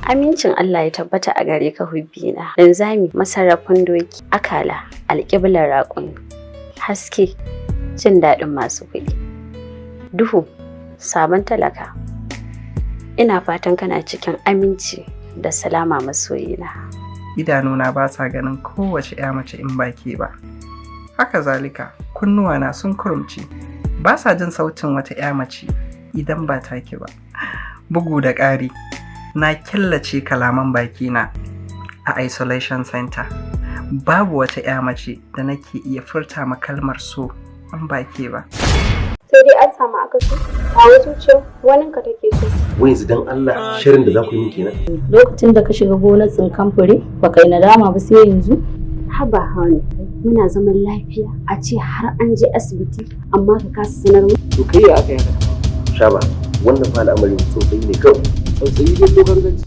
Amincin Allah ya tabbata a gare ka, hubbina. Linzami masarrafin doki, akala, alƙiblar raƙumi. Haske, jin daɗin masu kuɗi. Duhu, sabon talaka. Ina fatan kana cikin aminci da salama, masoyina. Idanuna ba sa ganin kowace 'ya mace in ba ke ba. Haka zalika, kunnuwana sun kurumce, ba sa jin sautin wata 'ya mace idan ba take ba. Bugu da ƙari, na killace kalaman bakina a isolation center. Babu wata 'ya mace da nake iya furta ma kalmar so in ba ke ba. Sai dai an samu akasi, a zuciyar waninka take so. Wai yanzu dan Allah, shirin da za ku yi min kenan? Lokacin da ka shiga gonar tsinkan fure, ba kai nadama ba sai yanzu? Haba honey, muna zaman lafiya a ce har an je asibiti amma ka kasa sanar mu. To kai ya aka yi haka? Shaba, wannan fa al'amarin tsautsayi ne kawai. Tsautsayi dai ko ganganci?